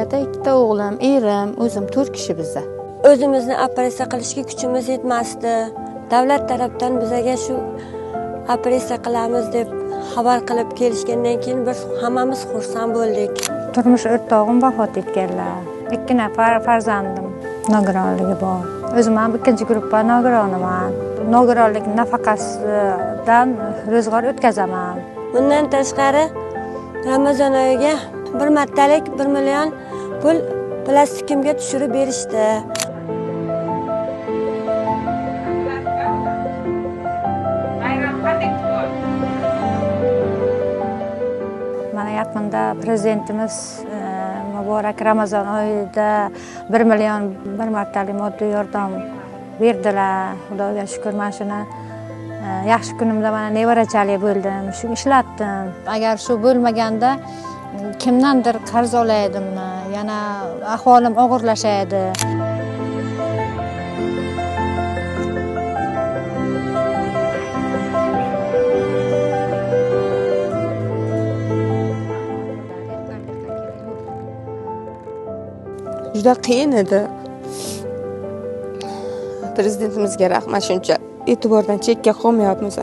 Oilada ikkita o'g'lim, erim, o'zim, 4 kishi bizda. O'zimizni operatsiya qilishga kuchimiz yetmasdi. Davlat tarafdan bizaga shu operatsiya qilamiz deb xabar qilib kelishgandan keyin biz hammamiz xursand bo'ldik. Turmush o'rtog'im vafot etganlar. 2 nafar farzandim nogironligi bor. O'zim ham 2 gruppa nogironiman. Nogironlik nafaqasidan ro'zg'or o'tkazaman. Bundan tashqari Ramazon oyiga bir martalik 1 million pul plastikimga tushirib berishdi. Mana yaqinda prezidentimiz muborak Ramazon oyida 1 million bir martalik moddiy yordam berdilar. Xudoga shukr, mana shuni yaxshi kunimda mana nevarachalik bo'ldim, shuni ishlatdim. Agar shu bo'lmaganda kimdandir qarz olardimmi, yana ahvolim og'irlashaydi. Juda qiyin edi. Prezidentimizga rahmat, shuncha e'tibordan chetga qolmayapmiz.